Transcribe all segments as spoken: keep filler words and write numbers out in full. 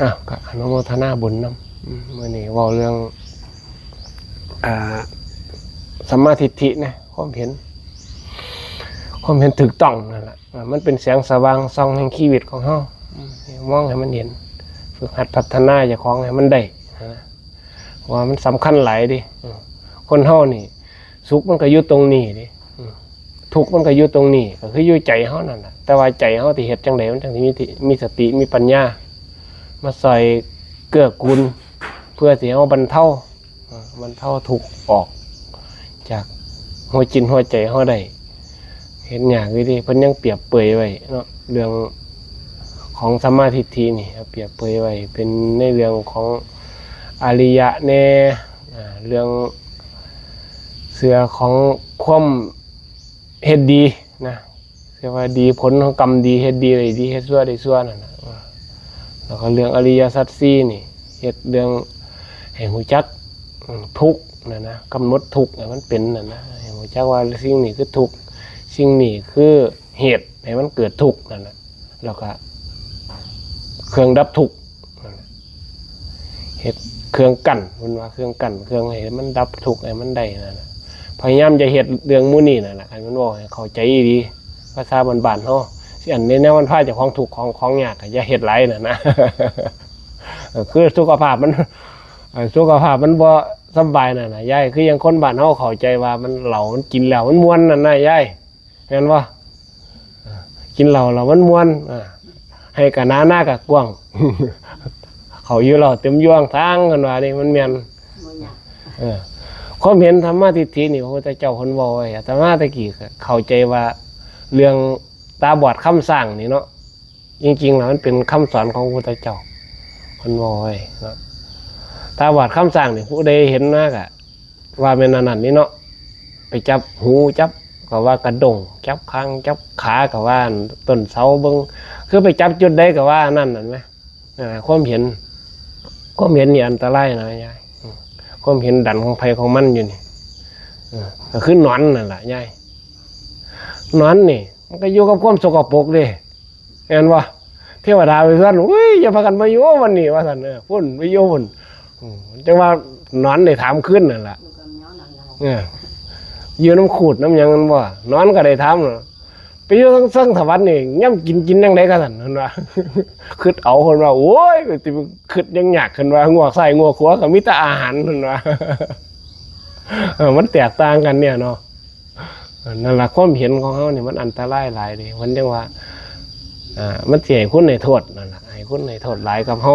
อ่ะ ก็อนุโมทนาบุญนำ อืม มื้อนี้เว้าเรื่อง อ่า สัมมาทิฏฐินะ ความเห็น ความเห็นถูกต้องนั่นแหละ อ่า มันเป็นแสงสว่างส่องแห่งชีวิตของเฮา อืม มองให้มันเห็น ฝึกหัดพัฒนาเจ้าของให้มันได้นะ ว่ามันสำคัญหลายเด้ อืม คนเฮานี่ สุขมันก็อยู่ตรงนี้เด้ อืม ทุกข์มันก็อยู่ตรงนี้ ก็คืออยู่ใจเฮานั่นแหละ แต่ว่าใจเฮาสิเฮ็ดจั่งใด มันจั่งสิมีที่ มีสติ มีปัญญา มาซ่อยเกื้อกูล เพื่อสิให้เฮาบรรเทา อ่า บรรเทาทุกข์ออก จากหัวจิตหัวใจเฮาได้ เห็นยากอยู่เด้ เพิ่นยังเปรียบเปรยไว้เนาะ เรื่องของสัมมาทิฏฐินี่ เปรียบเปรยไว้ เป็นในเรื่องของอริยะแน่ อ่า เรื่องเชื่อของความเฮ็ดดีนะ เชื่อว่าดี ผลของกรรมดี เฮ็ดดีได้ดี เฮ็ดชั่วได้ชั่วนั่นน่ะ อ่า แล้วก็เรื่องอริยสัจสี่นี่ เฮ็ดเรื่องให้รู้จัก อืม ทุกข์นั่นนะ กำหนดทุกข์ให้มันเป็นนั่นนะ ให้รู้จักว่าสิ่งนี้คือทุกข์ สิ่งนี้คือเหตุให้มันเกิดทุกข์นั่นนะ แล้วก็เครื่องดับทุกข์นั่นนะ เฮ็ดเครื่องกั้น เพิ่นว่าเครื่องกั้น เครื่องให้มันดับทุกข์ให้มันได้นั่นนะ พยายามจะเฮ็ดเรื่องหมู่นี้นั่นแหละ คันมันเว้าให้เข้าใจอีหลี ภาษาบ้านๆเฮา สิอันในแนวมันพาเจ้าของทุกข์ของ ของยากก็อย่าเฮ็ดหลายนั่นนะ เออ คือสุขภาพมัน เอ่อ สุขภาพมันบ่สำบายนั่นน่ะยาย คือยังคนบ้านเฮาเข้าใจว่ามันเหล้ามันกินแล้วมันม่วนนั่นน่ะยาย แม่นบ่ เออ กินเหล้าแล้วมันม่วน อ่า ไฮ่กะหนา นากะกว้าง เขาอยู่เหล้าเต็มยวงทาง เพิ่นว่านี่มันแม่น บ่ยาก เออ ความเห็นสัมมาทิฏฐินี่พระพุทธเจ้าเพิ่นเว้าไว้ อาตมาตะกี้ก็เข้าใจว่าเรื่องตาบอดคำสร้างนี่เนาะ จริงๆแล้วมันเป็นคำสอนของพระพุทธเจ้า เพิ่นเว้าไว้เนาะ ตาบอดคำสร้างนี่ผู้ใดเห็นมากะ ว่าแม่นอันนั้นนี่เนาะ ไปจับหูจับก็ว่ากระด้ง จับคางจับขาก็ว่าต้นเสาเบิ่ง คือไปจับจุดใดก็ว่าอันนั้นนั่นแหม อ่า ความเห็น ความเห็นนี่อันตรายนะยาย อืม ความเห็นดันของไผของมันอยู่นี่ เออ ก็คือหนอนนั่นล่ะยาย หนอนนี่ มันก็อยู่กับความสกปรกเด้ แม่นบ่ เทวดาไปเฮือน "อุ้ย อย่าพากันมาอยู่วันนี้" ว่าซั่น เออ พุ่นไปอยู่พุ่น อืม จั่งว่าหนอนได้ถามคืนนั่นล่ะ อยู่กับแมวหนังเรา เออ อยู่นำขูดนำหยังนั่นบ่ หนอนก็ได้ถามเนาะ "ไปอยู่เทิงสวรรค์นี่ ยามกินกินจั่งใด๋" ก็ซั่น เพิ่นว่า คิดเอา เพิ่นว่า "โอ้ย สิไปคิดหยังยาก" เพิ่นว่า "งวกซ้ายงวกขวาก็มีแต่อาหาร" เพิ่นว่า เออ มันแตกต่างกันเนี่ยเนาะ เออ นั่นล่ะ ความเห็นของเฮานี่มันอันตรายหลายเด้ มันจั่งว่า อ่า มันสิให้คุณให้โทษนั่นล่ะ ให้คุณให้โทษหลายกับเฮา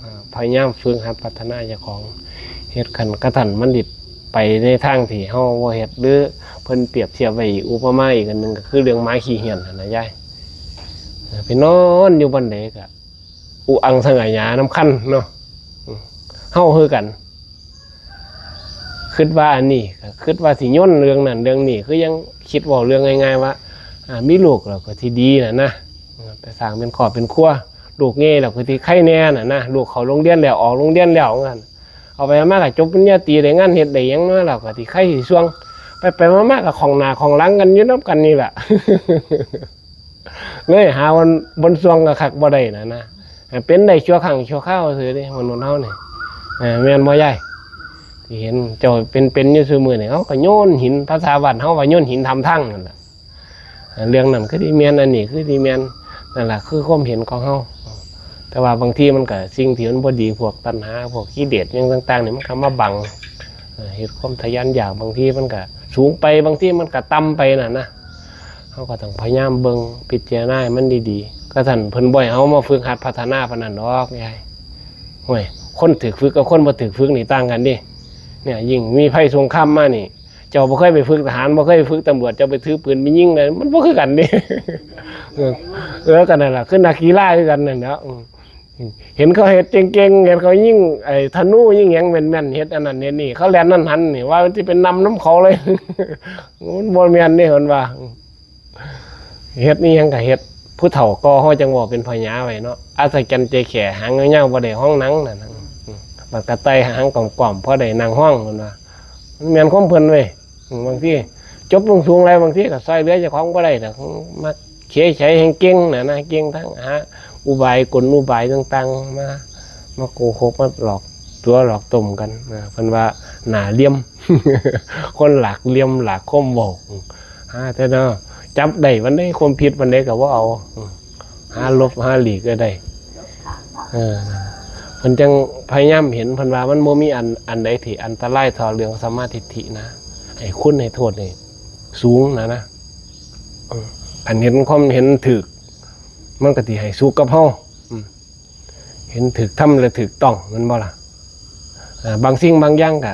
อ่า พยายามฝึกหัดพัฒนาเจ้าของ เฮ็ดคันกระทันมันสิไปในทางที่เฮาบ่เฮ็ด หรือเพิ่นเปรียบเทียบไว้อีก อุปมาอีกอันหนึ่งก็คือเรื่องหมาขี้เหี้ยนหั่นน่ะยาย เออ ไปนอนอยู่บ่อนใดก็ อุอังสง่ายหยานำคันเนาะ อืม เฮาคือกัน คิดว่าอันนี้ก็คิดว่าสิโยนเรื่องนั้นเรื่องนี้ คือยังคิดเว้าเรื่องง่ายๆว่า อ่า มีลูกแล้วก็สิดีน่ะนะ ไปสร้างเป็นครอบเป็นครัว ลูกใหญ่แล้วก็สิไคแน่น่ะนะ ลูกเข้าโรงเรียนแล้ว ออกโรงเรียนแล้วว่าซั่น เอาไปเอามาก็จบปริญญาตรี ได้งานเฮ็ดได้หยังมาแล้วก็สิไคสิส่วง ไปๆมาๆก็ข้องหน้าข้องหลังกันอยู่นำกันนี่ล่ะ เลยหาวันบนส่วงก็คักบ่ได้นะนะ เป็นได้ชั่วครั้งชั่วคราวซื่อเด้ มนุษย์เฮานี่ เออ แม่นบ่ยาย ที่เห็นเจ้าเป็นๆอยู่ซุมื้อนี่ เฮาก็โยนหิน ภาษาบ้านเฮาว่าโยนหินถามทางนั่นล่ะ เรื่องนั้นคือสิแม่น อันนี้คือสิแม่น นั่นล่ะคือความเห็นของเฮา แต่ว่าบางทีมันก็สิ่งที่มันบ่ดี พวกตัณหา พวกกิเลสหยังต่างๆนี่ มันก็มาบัง เอ่อ เฮ็ดความทะยานอยาก บางทีมันก็สูงไป บางทีมันก็ต่ำไปน่ะนะ เฮาก็ต้องพยายามเบิ่งพิจารณาให้มันดีๆ กระทั่นเพิ่นบ่ให้เฮามาฝึกหัดพัฒนาปานนั้นดอกยาย โอ้ย คนถูกฝึกกับคนบ่ถูกฝึกนี่ต่างกันเด้ เนี่ย ยิ่งมีภัยสงครามมานี่ เจ้าบ่เคยไปฝึกทหาร บ่เคยไปฝึกตำรวจ เจ้าไปถือปืนไปยิงเลย มันบ่คือกันเด้ เออ เออ ก็นั่นล่ะ คือนักกีฬาคือกันนั่นแหละ อืม เห็นเขาเฮ็ดเก่งๆ เห็นเขายิงไอ้ธนูยิงหยังแม่นๆ เฮ็ดอันนั้นเฮ็ดนี่ เขาแล่นนั่นหันนี่ ว่ามันสิเป็นนำนำเขาเลย มันบ่แม่นเด้ เพิ่นว่า เฮ็ดอีหยังก็เฮ็ด ผู้เฒ่าก่อเฮาจั่งเว้าเป็นพญาไว้เนาะ อัศจรรย์ใจแข้ หางยาวๆ บ่ได้ฮ้องหนังนั่นน่ะ อืม บักกะไต่หางก้อมๆ พอได้นั่งฮ้อง เพิ่นว่า มันแม่นความเพิ่นเว้ย อืม บางทีจบสูงๆ หลาย บางทีก็ซ่อยเหลือเจ้าของบ่ได้ดอก มักเขไฉแฮ่งเก่งน่ะนะ เก่งทั้งหาอุบายกลอุบายต่างๆ มา มาโกหกมาหลอกตัวหลอกต้มกันนะ เพิ่นว่าหน้าเหลี่ยม คนหลากเหลี่ยมหลากความเว้า หาแต่เนาะ จับได้วันใดความผิดวันใดก็บ่เอา หาหลบหาหลีกก็ได้ เออ เพิ่นจังพยายามเห็น เพิ่นว่ามันบ่มีอัน อันใดที่อันตรายเท่าเรื่องสัมมาทิฏฐินะ ให้คุณให้โทษนี่สูงนะนะ เออ คันเห็นความเห็นถูก มันก็สิให้สุขกับเฮา อืม เห็นถูกธรรมและถูกต้อง แม่นบ่ล่ะ อ่า บางสิ่งบางอย่างก็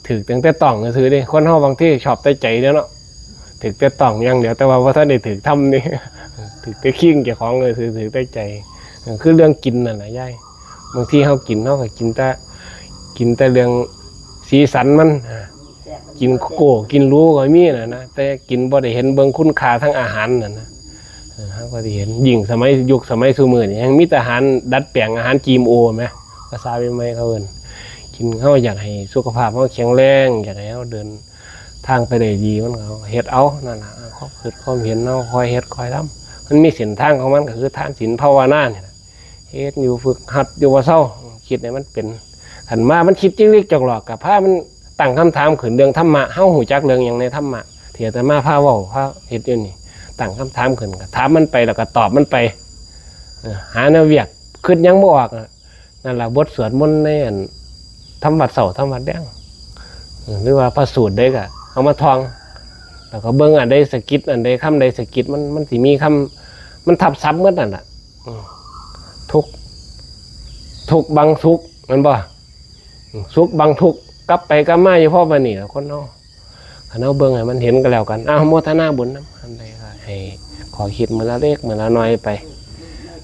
ถูกตั้งแต่ต้องซื่อๆเด้ คนเฮาบางทีชอบแต่ใจเด้อเนาะ ถูกแต่ต้องอย่างเดียว แต่ว่าบ่ทันได้ถูกธรรมนี่ ถูกแต่คิงเจ้าของซื่อๆ ถูกแต่ใจ เออ คือเรื่องกินนั่นน่ะยาย บางทีเฮากิน เฮาก็กินแต่ กินแต่เรื่องสีสันมัน อ่า กินโก้กินหรูก็มีน่ะนะ แต่กินบ่ได้เห็นเบิ่งคุณค่าทางอาหารน่ะนะ เออ เฮาก็สิเห็น ยิ่งสมัย ยุคสมัยซุมื้อนี่ แฮ่งมีแต่อาหารดัดแปลง อาหาร จีเอ็มโอ แหม ภาษาใหม่ๆเขาเอิ้น กิน เฮาอยากให้สุขภาพเฮาแข็งแรง อยากให้เฮาเดินทางไปได้ดี มันก็เฮ็ดเอานั่นน่ะ ความคิดความเห็นเฮาค่อยเฮ็ดค่อยทำ มันมีเส้นทางของมัน ก็คือทานศีลภาวนานี่ล่ะ เฮ็ดอยู่ ฝึกหัดอยู่บ่เซา คิดให้มันเป็น คันมามันคิดจิกลิกจอกหลอก ก็พามันตั้งคำถามขึ้นเรื่องธรรมะ เฮาฮู้จักเรื่องหยังในธรรมะ ที่อาตมาพาเว้าพาเฮ็ดอยู่นี่ ตั้งคำถามขึ้น ก็ถามมันไป แล้วก็ตอบมันไป เออ หาแนวเวียก คิดหยังบ่ออกอะ นั่นล่ะ บทสวดมนต์ในอัน ทำวัดเช้าทำวัดแลง เออ หรือว่าพระสูตรใดก็เอามาท่อง แล้วก็เบิ่งอันใดสะกิด อันใดคำใดสะกิด มัน มันสิมีคำ มันทับศัพท์หมดนั่นน่ะ อืม ทุกข์ ทุกข์บังสุข แม่นบ่ อืม สุขบังทุกข์ กลับไปกลับมาอยู่พอปานนี้ล่ะคนเฮา คันเฮาเบิ่งให้มันเห็นก็แล้วกัน อ้าว โมทนาบุญนำ อันใดก็ให้ขอคิดมื้อละเล็กมื้อละน้อยไป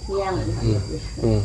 เที่ยง อืม อืม